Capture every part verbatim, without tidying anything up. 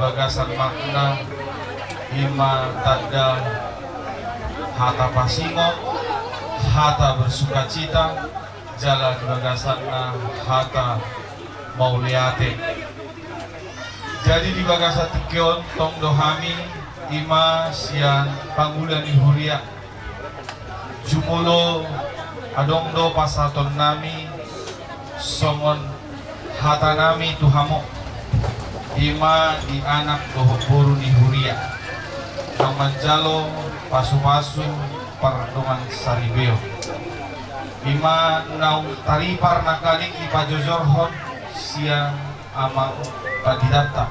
Bagasan makna i ma tanda hata pasingot, hata bersukacita, jala di bagasanna hata mauliate. Jadi di bagasan tingki on tong do hami i ma sian pangula ni huria. Jumolo adong do pasahatonnami songon hatanami tu hamu, i ma di anak dohot boru ni huria, naung manjalo pasupasu pardongan saripeon, i ma naung taripar nangkaning dipajojorhon sian amang panditanta.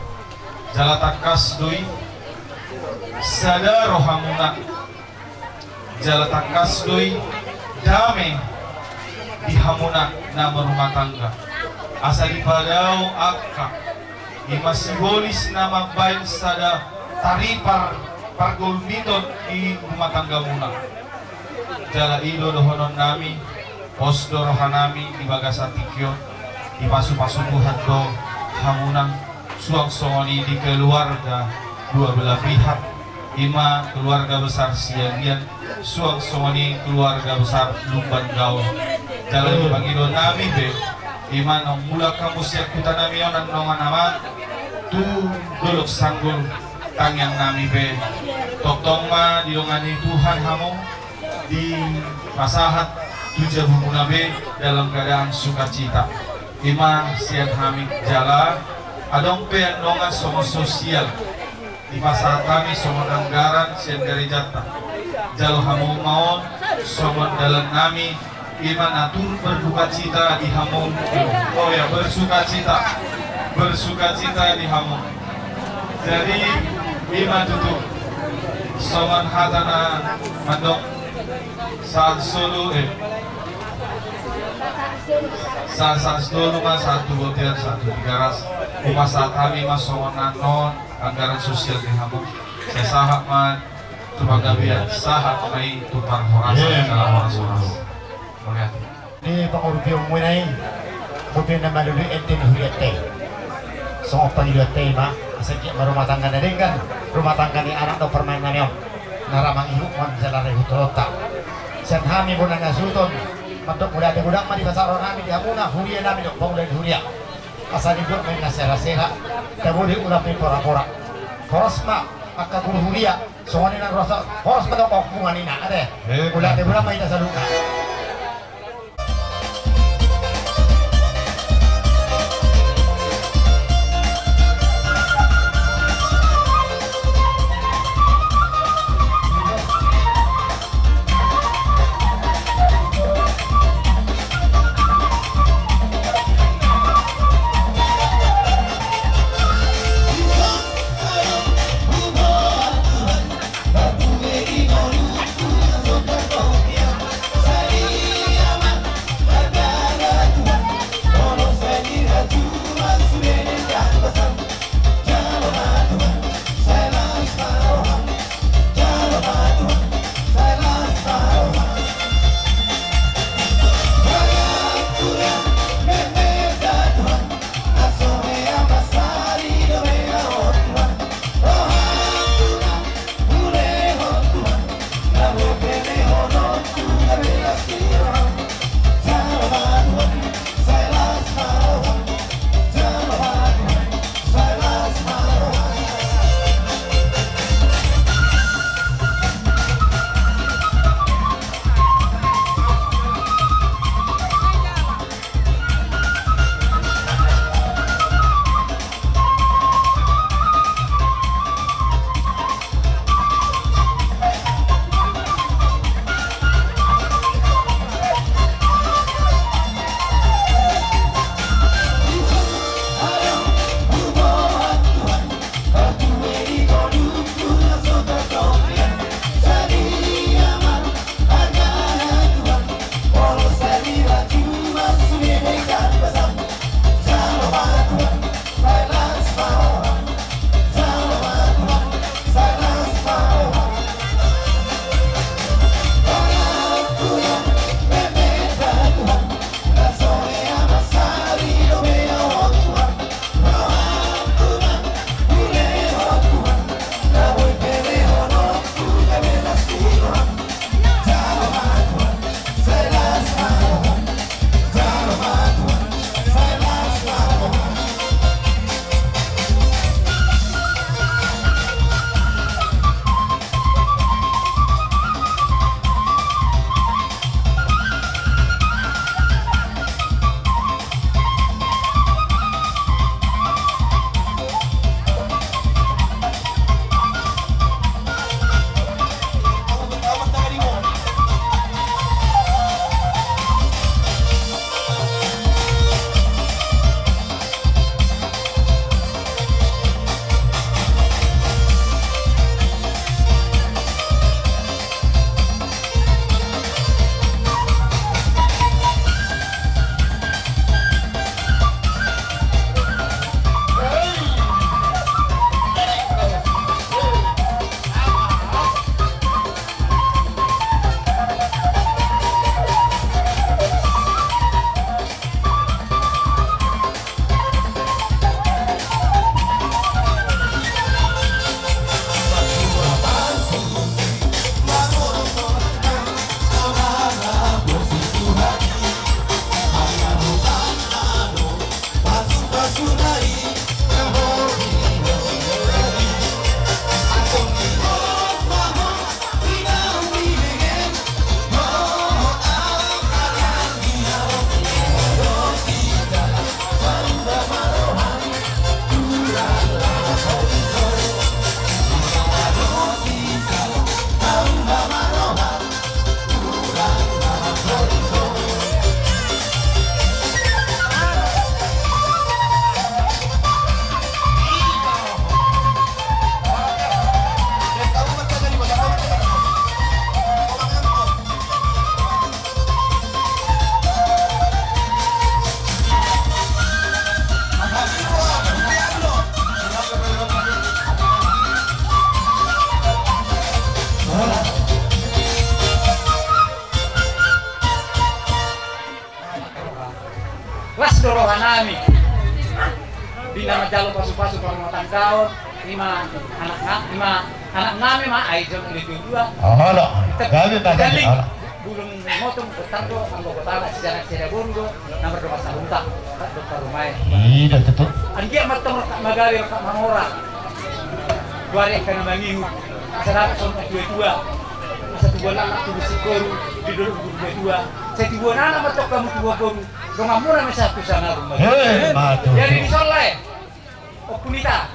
Jala tangkas do i sada rohamuna, jala tangkas do i dame di hamuna na marrumah tangga. Asa dipadao angka i ma sibolis na mambaen sada taripar pargulmiton di rumah tanggamuna. Jala i do dohononnami, pos do rohanami di bagasan tingki on, dipasupasu Tuhan do hamuna, suang songon i di keluarga dua belah pihak, i ma keluarga besar Siagian, suang songon i keluarga besar Lumban Gaol. Jala di pangidoannami pe, i ma naung mulak hamu sian hutanami on annon, amang, tu Dolok Sanggul, tangiangnami pe, tongtong ma didongani Tuhan hamu, dipasahat tu jabumuna be dalam keadaan sukacita. I ma sian hami. Jala adong pe annon songon sosial dipasahat hami songon anggaran sian garejanta. Jalo hamu ma on songon dalannami, i ma na turut berdukacita di hamu. Oh ya, bersukacita, bersukacita di hamu. Jadi i ma tutu songon hata na mandok, sahat solu, eh, sahat, sahat solu ma, sahat tu bontean, sahat tu Tigaras. Hupasahat hami ma songon annon anggaran sosial ni hamu. Sai sahat ma tu panggabean, sahat ma i tu parhorasan, jala horas-horas. Mauliate. Di pangurupion muna i, bope na malulu ente ni hurianta i. Songon pangidoanta i ma, asa giat ma rumah tangga na denggan, rumah tangga ni anak dohot parumaennami on, na ra mangihut ma on jala ra ihut holonta. Sian hami bona ni hasuhuton, mandok mauliate godang ma dipasahat rohanami di hamuna hurianami dohot pangula ni huria. Asa dibuat ma i na sera-sera, tabo di ulaon ni pora-pora. Horas ma angka guru huria, songon i na horas, horas ma dohot ompung nina, ate. Eh, mauliate godang ma hita saluhutna. Hami. Di na manjalo pasu-pasu parrumatanggaon, ima anak na, ima anak nami ma, ai jom di dua. Olo, gabe ma gabe, olo. Bulung motong, botar do, anggo kota na, sijana sijana boru do, na mardomu sahuta, tak dokter rumah. Iya, tutu. Anggiat ma tong rongkap magabe, rongkap mangora. Dua rek kana mangihu, asa dapot songon tua-tua. Asa tubuan anak, tubuan sikoru, di dolok tubuan tua. Sai tubuan anak ma tong hamu tubuan boru. Donganmuna ma sahat tu sana rumah. Eh, matu. Jadi di sola, eh. Ompunta.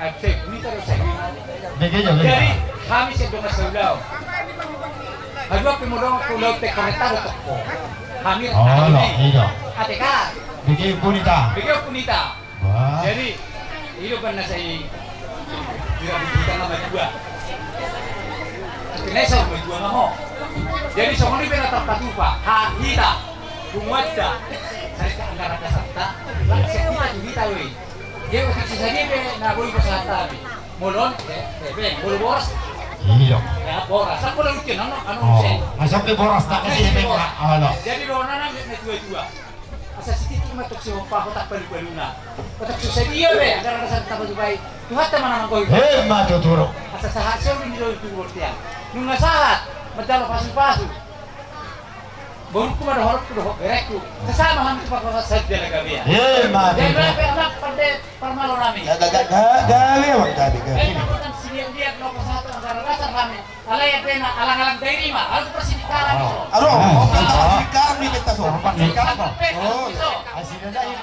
Eh, sai ompunta do sai. Jadi hami sai dongan saulaon. Haduan pe modong tu ulaon pe kareta do toko. Hami. Oh, lo, iya. Ateka. Bege ompunta. Bege ompunta. Jadi i do kan na sai dirabi hita na matua. Artina sai matua ma ho. Jadi songon i pe na tarpatupa. Ha, hita. Punguanta. Sai ka anggaran dasarta. Iya. Sai hita tu hita wei. Dia waktu sisa dia pe na boi pasahat hami. Molo on, eh, eh, be, molo boras. Iya. Ya, boras. Sa molo ujian, anu, anu, ujian. Masa pe boras tak kasih. Olo. Jadi dohonon na tua-tua. Asa sititi ma tong sihompa, otak palu-paluna. Otak susah dia be, anggaran dasar tapa tu bai. Tuhan ta ma na manggohi. Eh, ma tutu do. Asa sahat sian di do tu bortian. Nunga sahat, manjalo pasu-pasu. Borungku ma dohot, dohot berengku. Sasama hami tu pasu-pasu sahat dia lagi ya. Eh, ma tutu. Dia berapa anak pandai parmalo nami. Gabe, gabe, gabe. Eh, ma tutu silian dia, no pasahat anggaran dasar nami. Alai ate na alang-alang dairi ma, alang persinikara ni so. Aro, persinikara ni kita so. Persinikara. Oh, iya.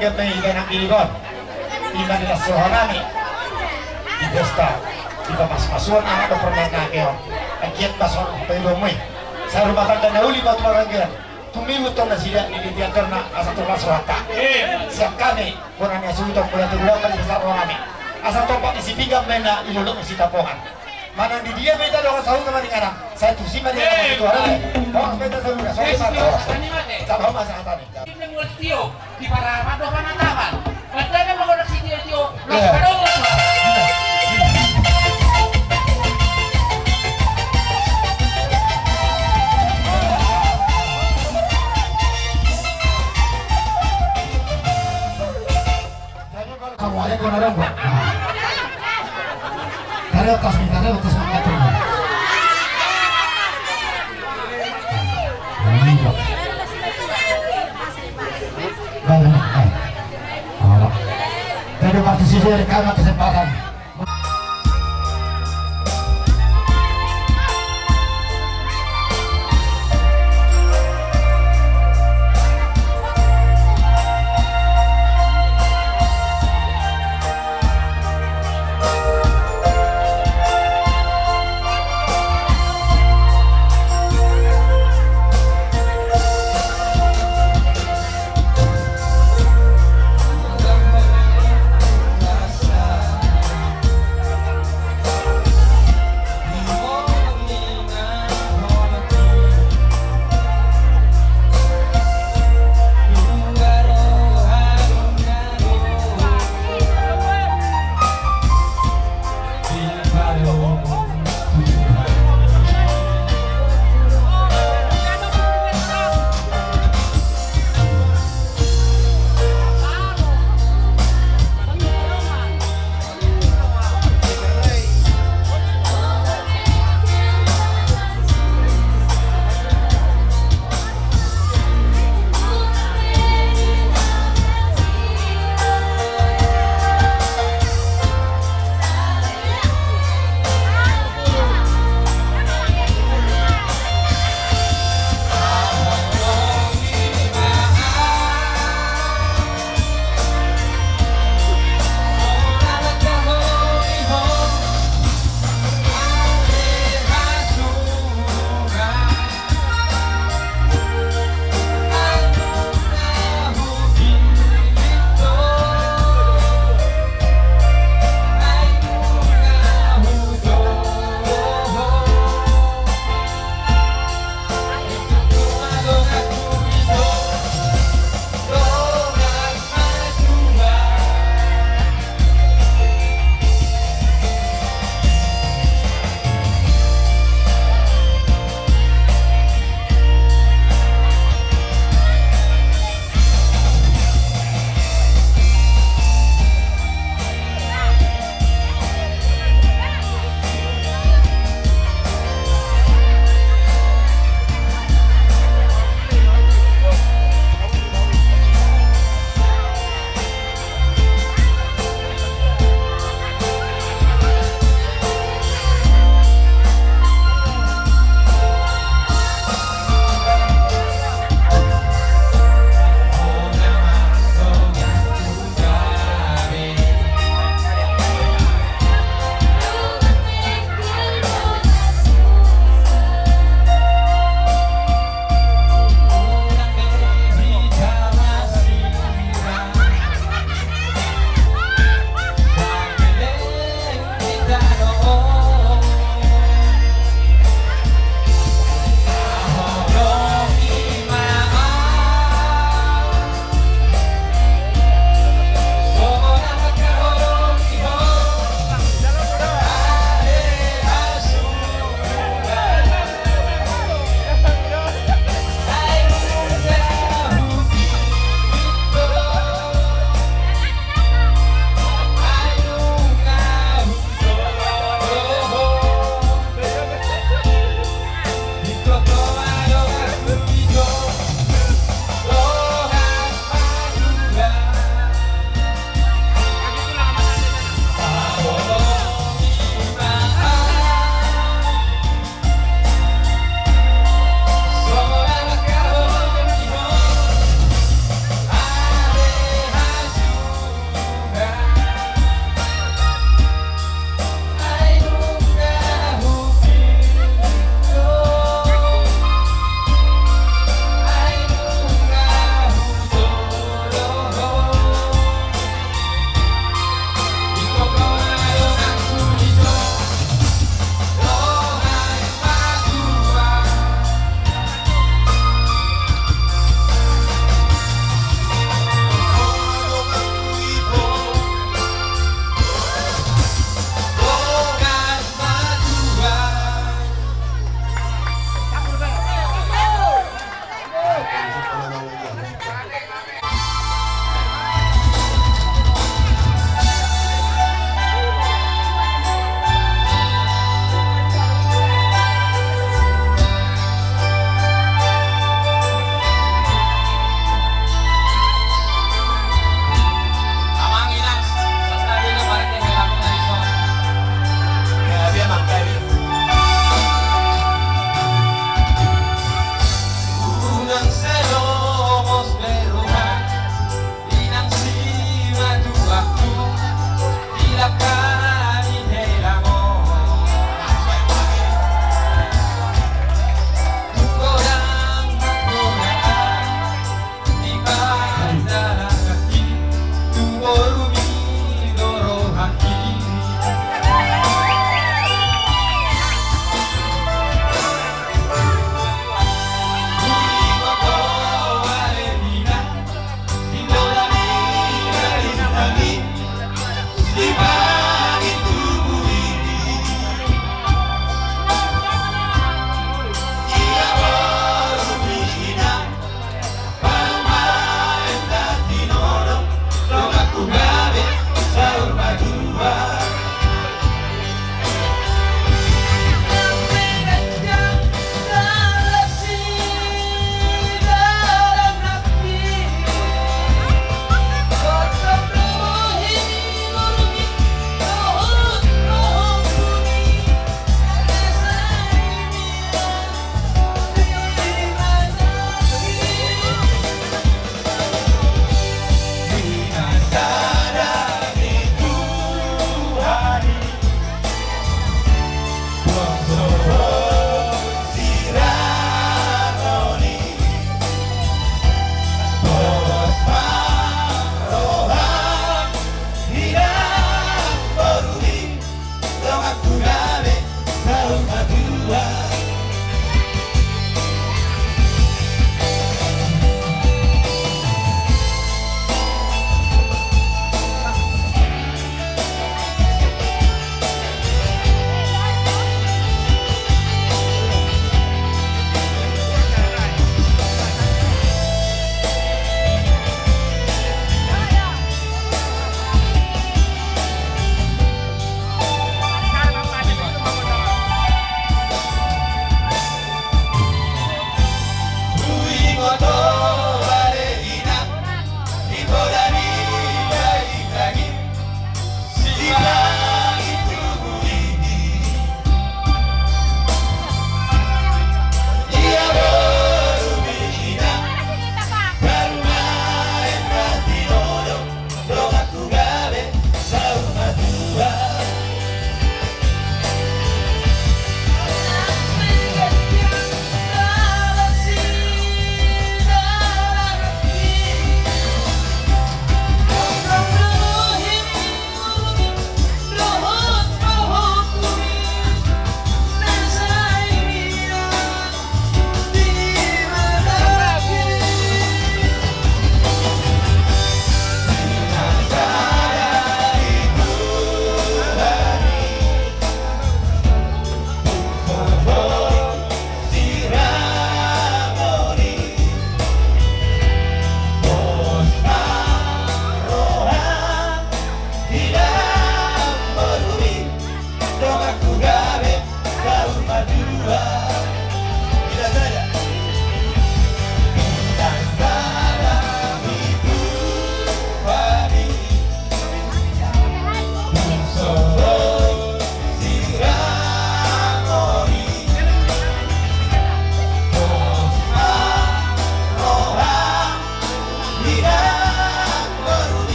Gabe ibanan diri on. Ima di las roha nami. Di pesta. Di pamasmasuon anak do pernah nami on. Agiat mas on apa ibamu i. Sarumah tangga na uli batu maranggean. Tumimut on nasida ni di tiatorna asa torlas rohanta. Sian hami bona ni asuhuton bola tegulakan di pesta roha nami. Asa tompak di sipinggan mena ilolok ni sitapongan. Manang di dia pe ita dongan sahuta maringanan. Sai tusi ma dia na mangituaran. Horas ma ita saluhutna. Songon i ma. Tabo ma sahatani. Di parama do panatapan. Padahal memang orang sitio-tio. Los padongo. Kamu ada kau nadong gua. Tadi atas nih, tadi atas nih, atas nih. Ini gua. Baru, eh. Jadi partisipasi dari kami kesempatan.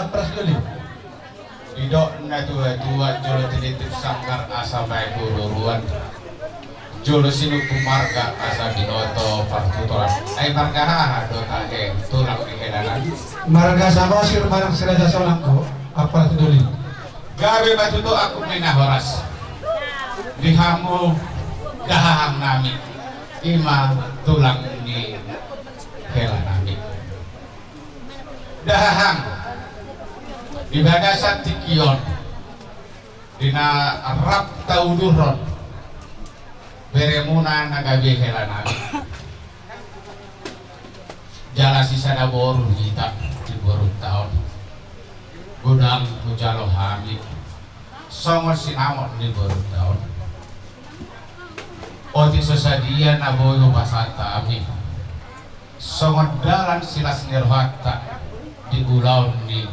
Pras joli. Didok na tua-tua, jolo tinitip sanggar asa baen hururuan, jolo sinumpu marga asa binoto partutoran. Ai marga aha do tahe tulang ni hela nami? Marga Samosir manang si Raja Sonang do, pras joli. Gabe ma tutu ahu ni na horas di hamu dahahang nami, i ma tulang ni hela nami. Dahahang, di bagasan tingki on, di na rap taudurhon beremuna na gabe hela nami, jala sisada boru hita di borunta on. Godang hujalo hami songon sinamot ni borunta on. Otik so sadia na boi hupasahat hami songon dalan silas ni rohanta di ulaon ni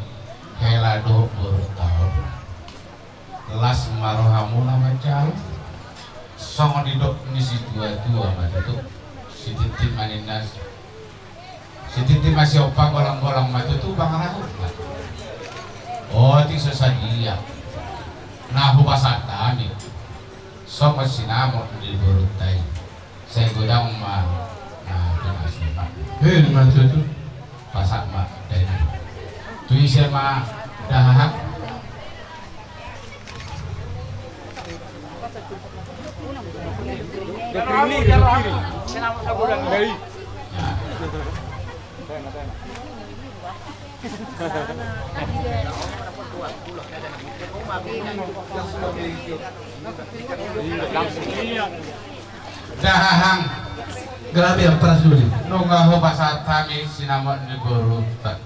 hela dohot borunta on. Las ma rohamuna manjalo, songon didok ni situa-tua ma tutu, sititi ma ninna, sititi ma siompa, golang-golang ma tutu pangarahutna. Otik so sadia na hupasahat hami songon sinamot ni borunta i. Sai godang ma na pinasuna. Hei, ma tutu. Pasahat ma dainang. Tu ise ma dahahang? Dahahang. Gabe, pras joli. Nunga hupasahat hami sinamot ni borunta.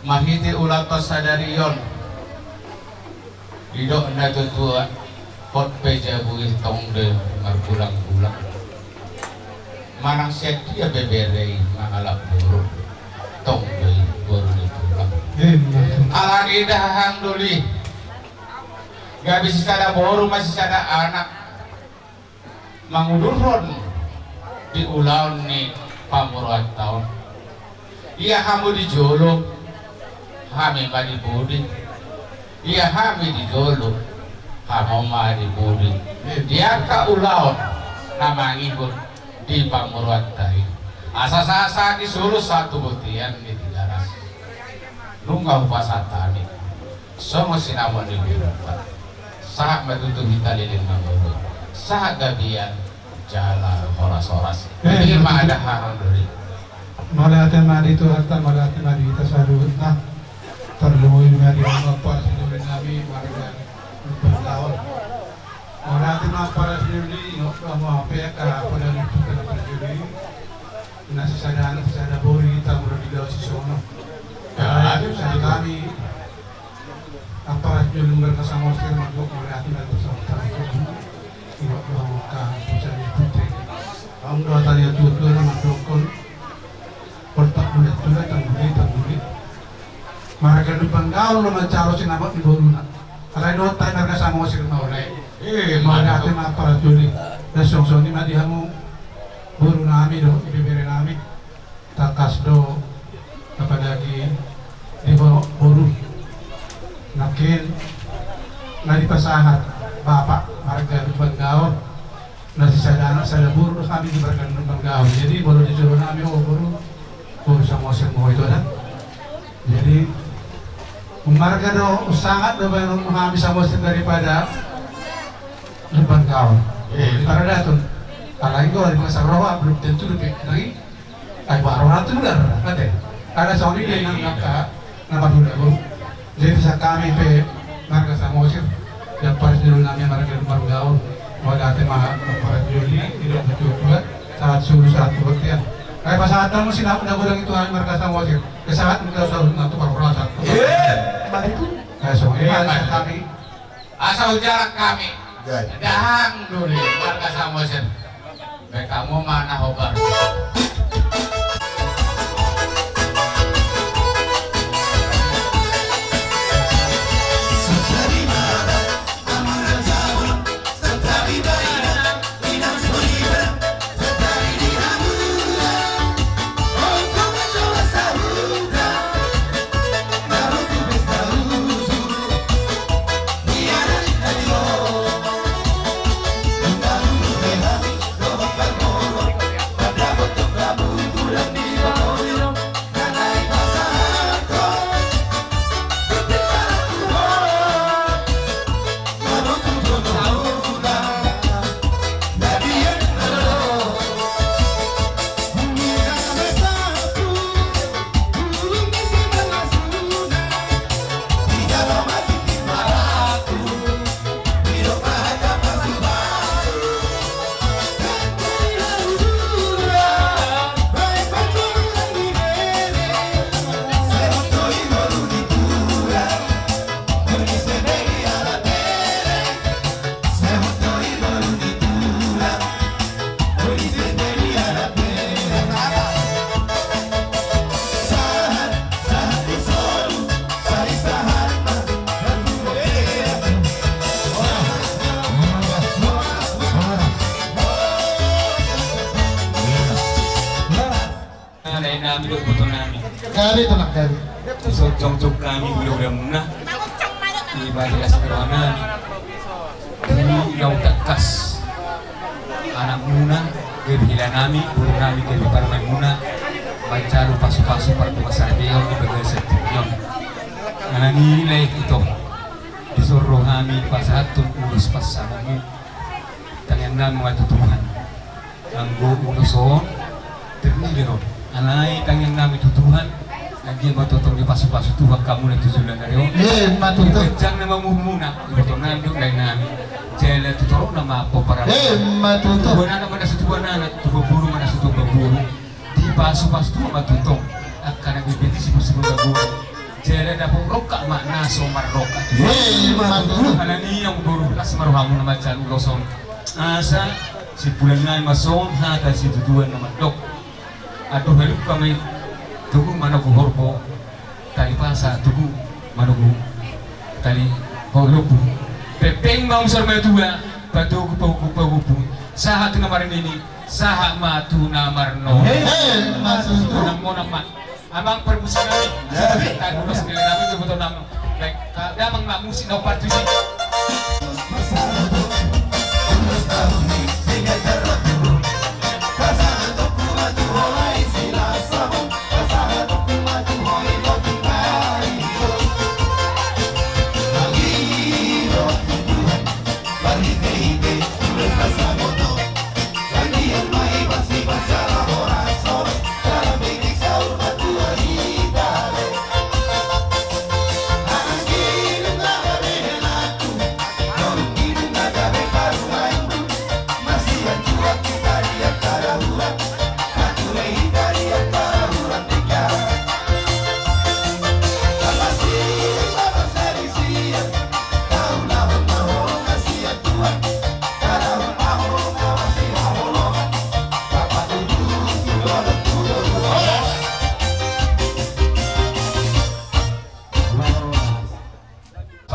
Marhite ulaonta sadari on, didok na tuatua, hot pe jabu i tong do i margulang-gulang. Manang sian dia pe bere i mangalap boru, tong do i boru ni tulang. Alani dahahang doli, gabe sisada boru ma sisada anak mangudurhon di ulaon ni pamoruonta on. Ia hamu di jolo, hami ma di pudi. Ia hami di jolo, hamu ma di pudi. Di angka ulaon na mangihut di pamoruonta i, asa sahat-sahat ni solu sahat tu bontean ni Tigaras. Nunga hupasahat hami songon sinamot ni borunta. Sahat ma tutu hita leleng mangolu, sahat gabean jala horas-horas. Eh, i ma dahahang doli. Mauliate ma di Tuhanta, mauliate ma di hita saluhutna. Tarlumobi ma di hamu pras ni joli nami marga Lumban Gaol. Mauliate ma pras ni joli, ingot hamu pe angka poda ni ompunta na pras ni joli. Na sisada anak sisada boru hita molo di gaol sisonon. Alai sada hami, pras ni joli marga Samosir, mandok mauliate ma di hamu pras ni joli. Ingot hamu angka poda ni ompunta. Hamu do hata ni natuatua na mandokkon. Portak bulan tu na tangguli, tangguli. Marga Lumban Gaol do manjalo sinamot ni boruna. Alai dohot hami marga Samosir ma olo i. Eh, mauliate ma pras ni joli. Songon i ma di hamu boru nami dohot ibebere nami. Tangkas do apalagi di bo-, boru. Nangkin na dipasahat Bapak marga Lumban Gaol. Na sisada anak sada boru do hami di marga Lumban Gaol. Jadi molo di jolo nami, o boru, boru Samosir ma ho ito da. Jadi ummarga do, umsangat do baenon hami Samosir daripada Lumban Gaol. Eh. Di paradaton. Alai do di masa roha belum tentu dope. Nang i Ai baru ratu luar, kate. Ada sauri dia nang naka nama dulu. Jadi bisa hami pe marga Samosir, ya pars dulu nami marga Lumban Gaol. Mauliate ma pars dulu, tidak betul juga. Sahat sulu sahat tu bontean. Ai pasahat hamu sinamot na godang i tu hami marga Samosir. Sahat tu sahat na tu parhorasan. Eh, baik. Asa hujarak hami. Asa hujarak hami. Dahahang doli marga Samosir. Baen hamu ma na hombar. Dainami dohot ibotonami. Gabe, Tulang, gabe. Songon jongjong hami hulahula muna. Di bagasan rohanami. Di na tangkas anakmuna, gabe helanami, borunami, gabe parumaenmuna, manjalo pasupasu pardongansaripeon di bagasan tingki on. Alani i lae ito, dison rohami pasahathon ulos pansalongan i. Tangiangnami ma tu Tuhan. Anggo ulos on, ternilai on. Alai tangiangnami tu Tuhan, anggiat ma tongtong dipasupasu Tuhan hamuna tu joloan ni ari on. Emma tutu. Ganjang na mamurmuna, ibotonami dohot dainami. Jala tu torop na ma pomparan. Emma tutu. Tubuan anak ma na so tubuan anak, tubuan boru ma na so tubuan boru. Dipasupasu Tuhan ma tongtong angka na bebeti sipur sipur gabuan. Jala dapot rongkap ma na so marrongkap. Emma tutu. Alani i amang boru, las ma rohamuna manjalo ulos on. Asa simpulan nai ma songon hata situtuan na mandok: Andor halumpang ma i, togu manogu horbo, tali pasa togu manogu tali horbo. Pengpeng ma unsur matua, patogu pahupu pahupu, sahat tu na marnini, sahat ma tu na marnono. Emma tutu. Monang, monang ma. Amang parmusik nami. Tadi ulos ni nami tu ibotonami. Baik, damang ma musik na partusi.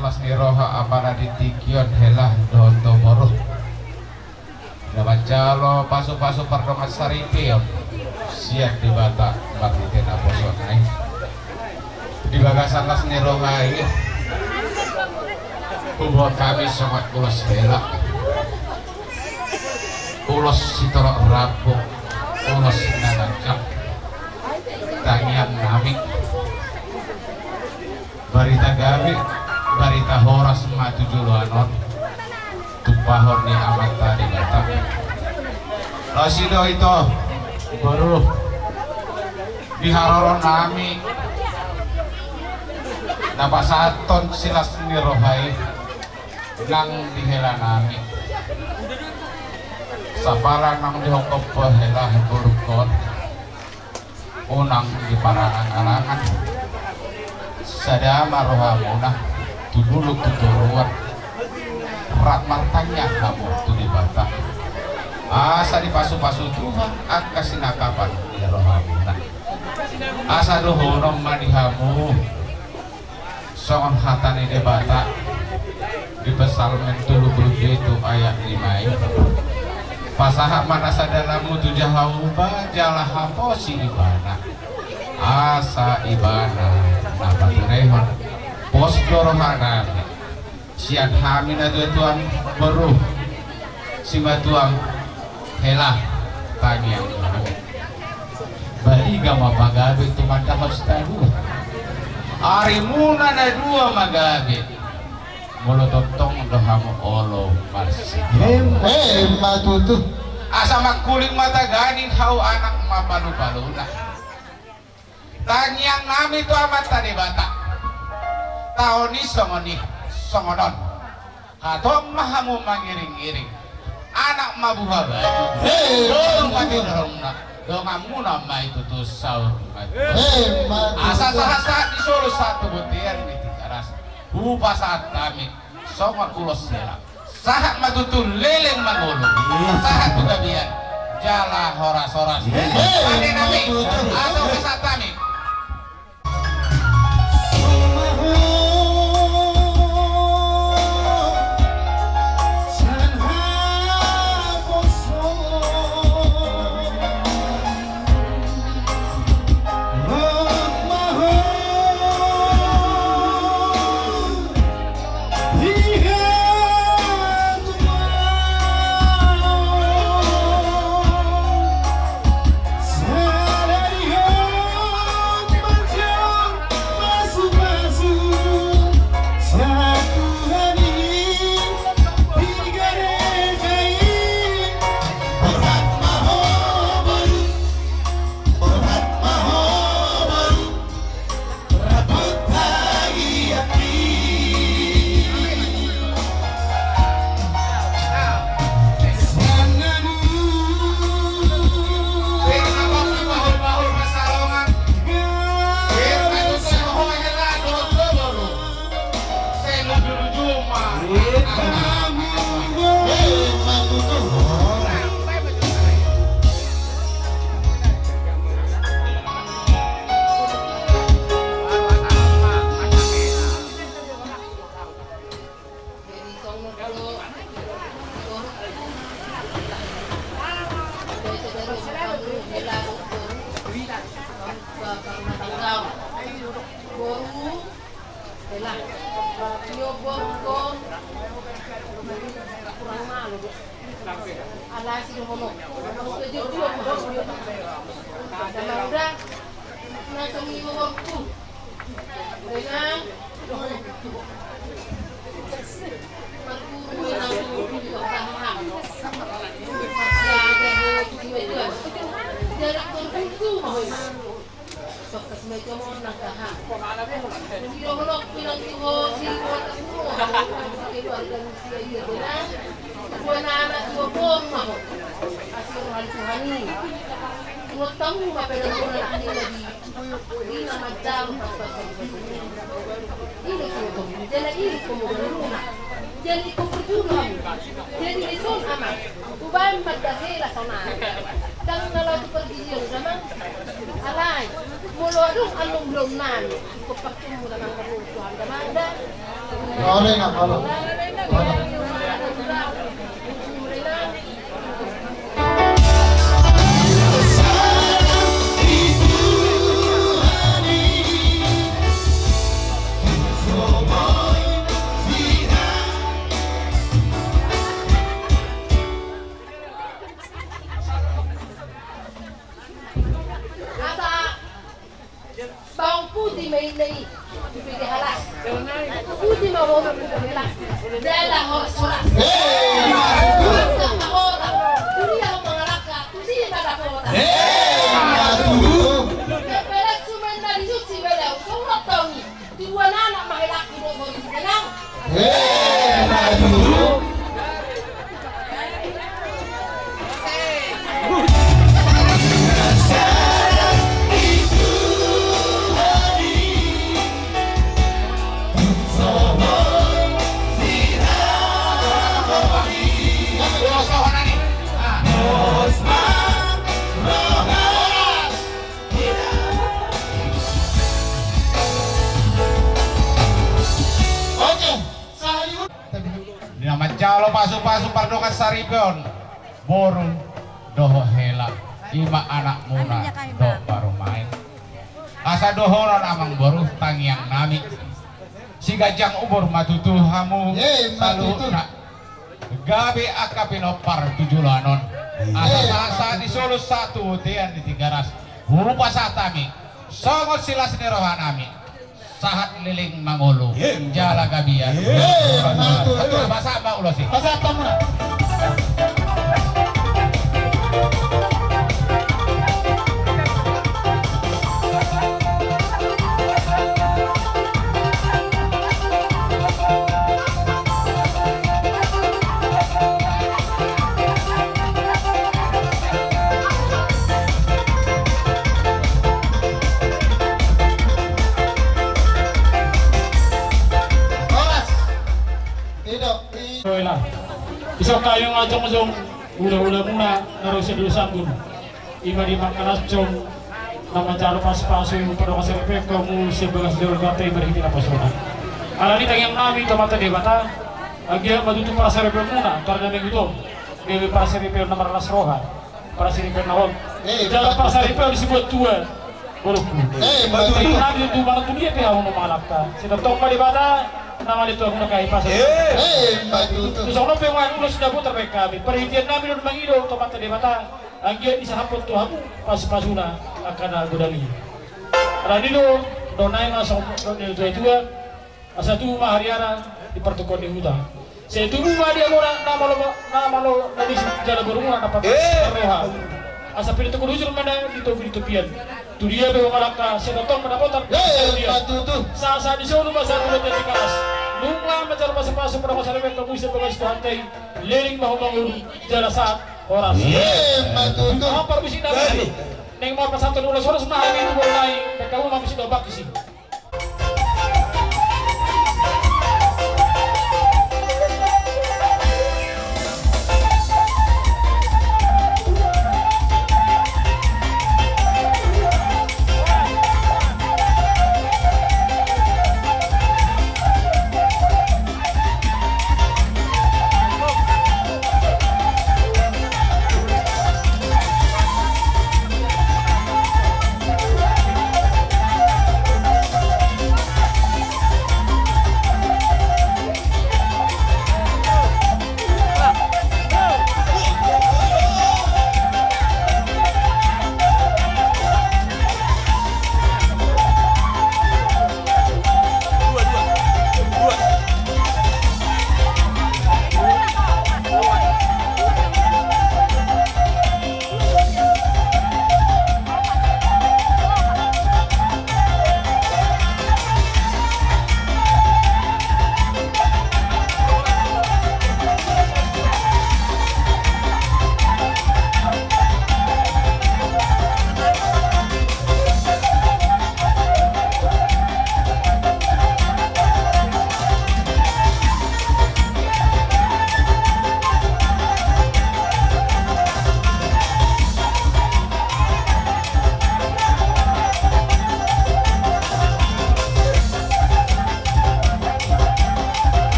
Las ni roha apala di tingki on hela dohot boru. Na manjalo pasupasu pardongansaripeon sian Debata marhite naposona i. Di bagasan las ni roha i, huboan hami songon ulos hela, ulos sitorop rambu, ulos na ganjang. Tangiangnami, barita gabe, barita horas ma tu joloan on, tumpahon ni Amanta Debata. Laos i do ito, boru, di haroro nami na pasahathon silas ni roha i nang di hela nami. Sapala nang dihophop hela borungkon, unang di parangan-arangan. Sada ma rohamuna. tu dolok tu toruan, rap martangiang hamu tu Debata, asa dipasupasu Tuhan angka sinangkapan ni rohamuna. Asa dohonon ma di hamu songon hata ni Debata di Psalmen tolu pulu pitu ayat lima i: Pasahat ma nasa dalanmu tu Jahowa jala haposi Ibana, asa Ibana na paturehon. Pos do rohanami sian hami natuatuam, boru, simatuam, hela, tangiang. Bariga ma pagabe tumandangkon sitadua, arimuna na dua ma gabe. Molo tongtong do hamu olo marsigaul. Emma tutu. Asa mangkuling ma taganing, hau anak ma palupaluna. Tangiangnami tu Amanta Debata taon i songon i, songon on. Hatop ma hamu mangiringiring, anak ma buha batu. Hei, dongan ma tutu. Tinarungna, donganmuna ma i tutu saur matua. Hei, ma tutu. Asa sahatsahat ni solu, sahat tu bontean ni Tigaras, hupasahat hami songon ulos hela. Sahat ma tutu leleng mangolu, sahat tu gabean jala horashoras. Hei, ma tutu. Pande nami, asa hupasahat hami. Jadi ingkon berjudul hamu. Jadi ingkon berjudul hamu. Jadi dison ama. Hubaen ma da hela sonari. Ndang na laho tu pargigian damang. Alai molo adong annon loan nami, ingkon paktemu damang, berdoa Tuhan damang da. Ore na, ore. Bawang putih ma inna i, dipede halas. Putih ma boru, dipede halas. Jala horas-horas. Hei, ma tutu. Horas ma horas. Tudia mangalangka, tusi ma dapotan. Hei, ma tutu. Pepelek sumen na disusi bela, surat tahu ni. Tiruan anak ma helakku do boi di benang. Hei, ma tutu. Jalo pasupasu pardongan saripeon, boru dohot hela, i ma anakmuna dohot parumaen. Asa dohonon amangboru tangiangnami, siganjang umur ma tutu hamu saluhutna. Gabe angka pinompar tu joloan on. Asa sahat-sahat ni solu sahat tu bontean di Tigaras, hupasahat hami songon silas ni rohanami. Sahat leleng mangolu jala gabe ia. Pasahat ma ulos i. Pasahat ma ulos i. Horas. Ido i. Ison hami mangajongjong hulahulamuna na ro sian Dolok Sanggur. I ma di Mangkalashong na manjalo pasupasu pardongan saripeon hamu sian bagas joro ni Tuhanta i marhite naposona. Alani tangiangnami tu Amanta Debata, anggiat ma tutu parsaripeonmuna tu ari na mangihut on gabe parsaripeon na marlas roha, parsaripeon na hot jala parsaripeon sibuat tua. Bolongku. Ima tutu. Nami tutu manang tu dia pe hamu mangalangka, sai tongtong ma Debata na mangido tu hamuna hahipason. Ima tutu. Tu songon on pe ma ulos na boi tarbahen hami, parhiteannami do na mangido tu Amanta Debata. Anggiat disahaphon tu hamu pasupasuna angka na godang i. Alani do, do naeng ma songon na nidok ni natuatua, asa tubu ma hariara di partukkoan ni huta. Sai tubu ma di hamuna na malo, na malo na bisuk jala borumuna na patas marroha. Asa pinatupa hujur ma na di topi ni topian. Tu dia pe mangalangka sai tongtong ma dapotan. Ima tutu. Sahat-sahat ni solu ma sahat tu bontean Tigaras. Nunga manjalo pasupasu pardongan saripeon hamu sian bagas Tuhanta i. Leleng ma hamu mangolu jala sahat. Horas. Ima tutu. Aha parmusik nami? Naeng ma pasahathon ulos horas ma hami tu boru nai, baen hamu ma musik na umbangkis i.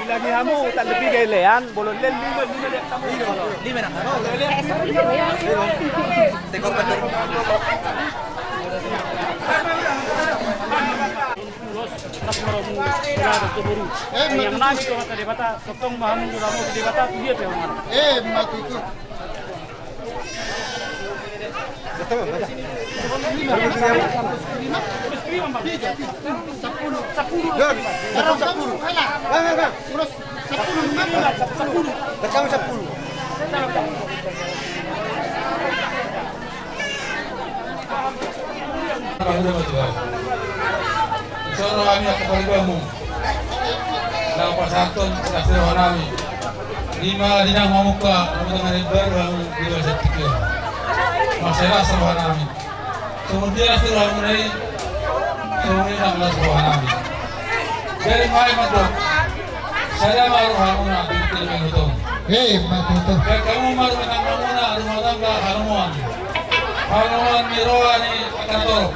Bilangi hamu, tak lebih gelean, bolon lel lima, lima lihat kamu. Lima nang. Tangiangnami tu Amanta Debata, tongtong ma hamu jolo hamu tu Debata, tu dia pe hamu. Ima tutu. Songon hami angka paribanmu na pasahathon silas ni roha nami. Ima di na mamungka rumah tangga na imbaru hamu di bagasan tingki on. Mansai las roha nami. Songon dia las rohamuna i, songon i nang las roha nami. Jadi ma i mandok, sada ma rohamuna di tingki na mangihut on. Ima tutu. Bahen hamu ma rumah tanggamuna rumah tangga halomoan. Halomoan ni roha ni angka na torop.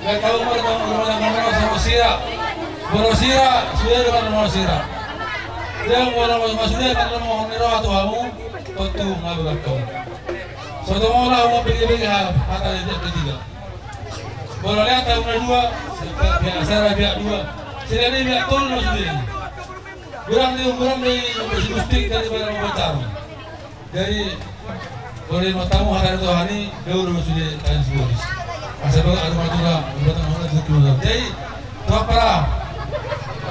Bahen hamu ma rumah tanggamuna songon sira. Borosira sude do marlomo sira. Dia molo ma sude marlomo ni roha tu hamu, tontu nga berat hamu. Soto molo hamu mambege-bege hata di pihak ketiga. Molo lean hamu na dua, pihak sada, pihak dua, selain pihak tolu na sude. Godang do, godang do i, si Gustik daripada mamboan carong. Jadi molo di matamu hata ni Tuhan i, dao do sude tangan sibolis. Asa baga adong ma tura, rumah tangga na tingki on. Jadi tu ampara,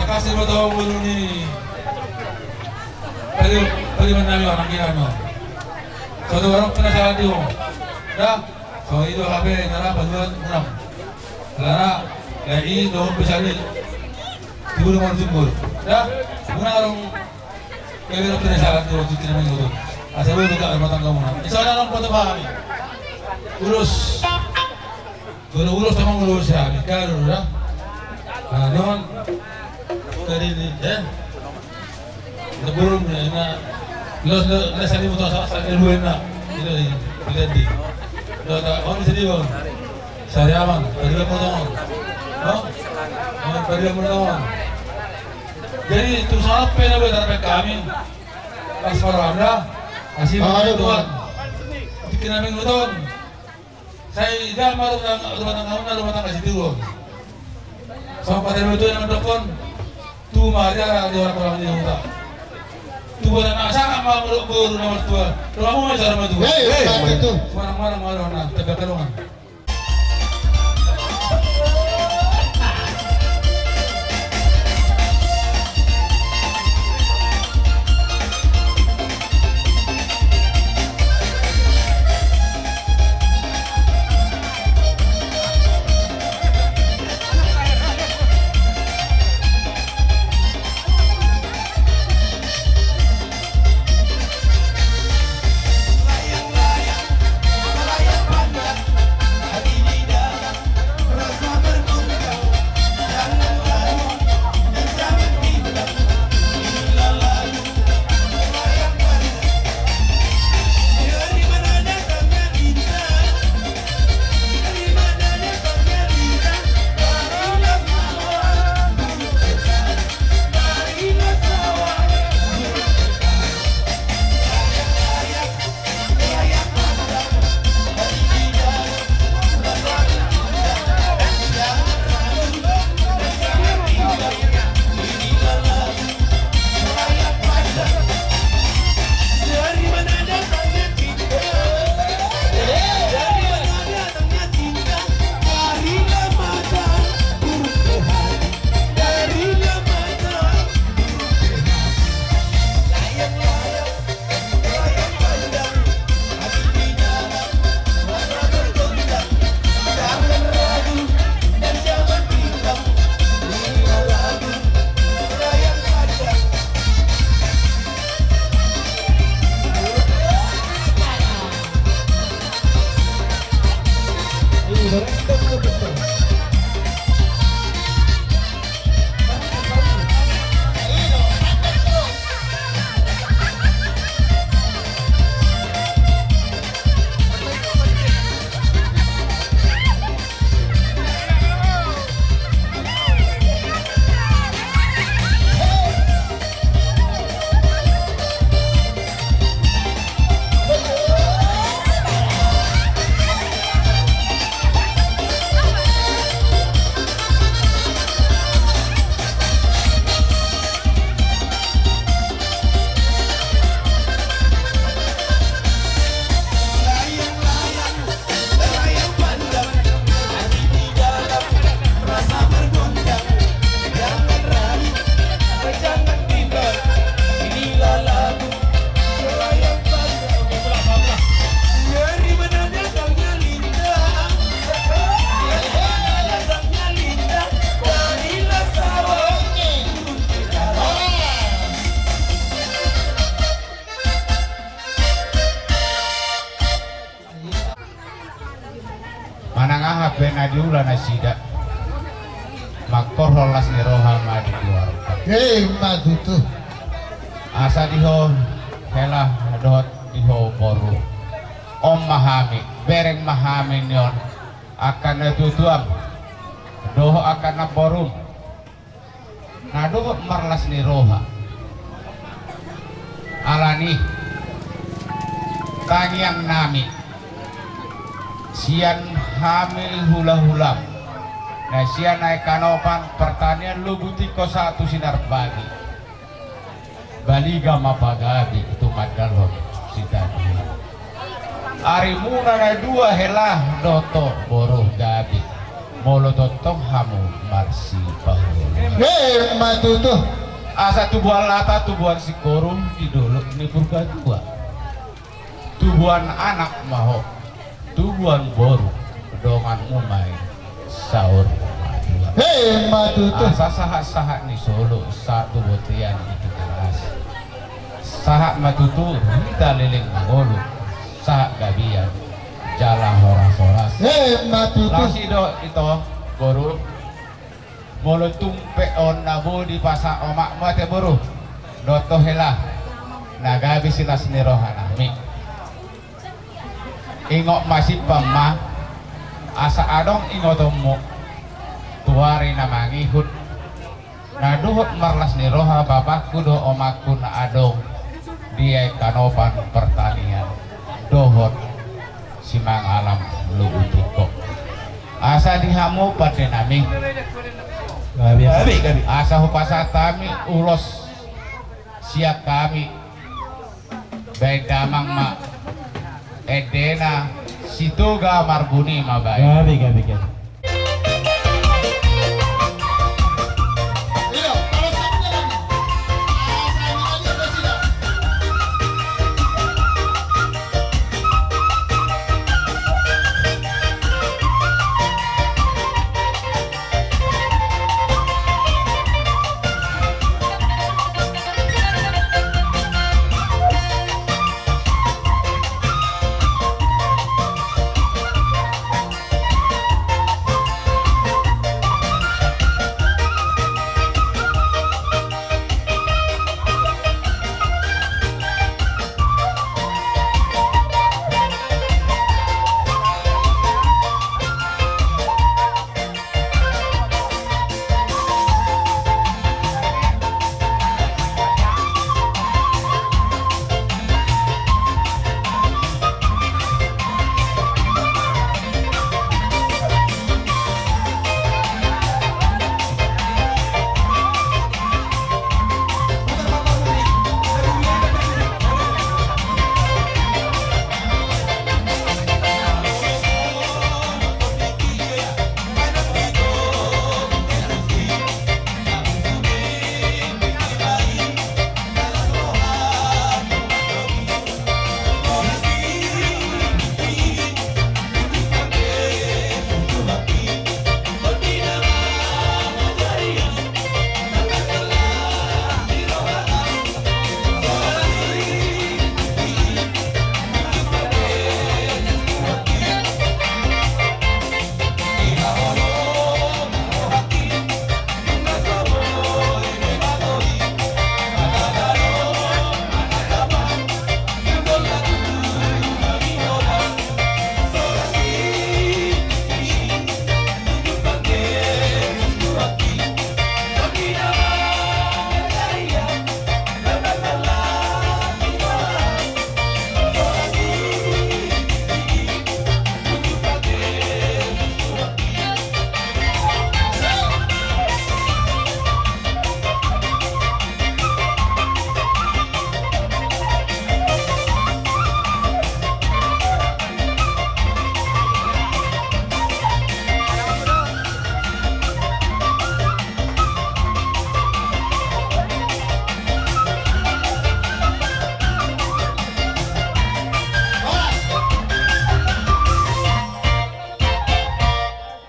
makasih buat hamu mulu ni. Tadi, tadi mana nami orang kira no. Soto barang penasaran di ho. Dah. Songon i do hape nara paduan unang. Nara, ya i do bisa ni. Tibu do mau timbul. Dah. Unang arung. Kami do penasaran tu tingki na mangihut on. Asa boi buka rumah tanggamuna. Insya Allah nang foto pahami. Ulos. Ulos, ulos tamang ulos ya. Nikah dulu dah. Nah, non. Tadi ni, eh. Sebelum ni, na. Los, los, los, sari motor sa, sa, dua na. Itu ni, kita di. Los, tak, oh, bisa di, Bang. Sari aman, tadi kan motor. Oh? Oh, tadi kan motor. Jadi tu sape na buat anak kami. Pas para anda, kasih Tuhan. Tingki na mangihut on. Sai ida ma rumah tangga, rumah tangga, rumah tangga sitiruon. Songon hata ni natuatua na mandokkon, tu ma ari-ari di orang-orang di huta. Tu bona na sangap ma molo boru na martua. Rumahmu ma sara ma tua. Eh, eh, itu. Manang-manang ma rohana, tegak kedongan. Na diula nasida, mangkorhon las ni roha ma di keluarga. Ima tutu. Asa di ho hela dohot di ho boru, on ma hami, bereng ma hami nion angka natuatuam dohot angka namborum na dohot marlas ni roha. Alani tangiang nami sian hami hulahulam na sian Aek Kanopan, Pertanian, Lubuk Tingko sahat tu Sinarbagi. Baliga ma pagabe tumandalhon sitadoan. Arimuna na dua hela dohot boru gabe, molo tongtong hamu marsipaolo. Ima tutu. Asa tubuan lata tubuan singkoru di dolok ni Purbatua. Tubuan anak ma ho, tubuan boru, donganmu ma i saur matua. Ima tutu. Asa sahatsahat ni solu sahat tu bontean i tu teras. Sahat ma tutu hita leleng mangolu, sahat gabean jala horashoras. Ima tutu. Laos i do ito boru, molo tung pe on na boi dipasahat omakmu ate boru dohot hela, na gabe silas ni roha nami. Ingot ma simpang ma asa adong ingotonmu tu ari na mangihut na dohot marlas ni roha bapakku dohot omakku na adong di Aek Kanopan, Pertanian dohot Simangalam, Lubuk Tingko. Asa di hamu pande nami, gabe, gabe, asa hupasahat hami ulos sian hami. Baen damang ma endena, Sitoga marbuni ma baen. Gabe, gabe, gabe.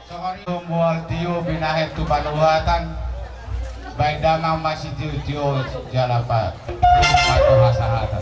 Songon i mual tio binahen tu panuhatan, baen damang ma sitiotio jala pa-, patuha sahata.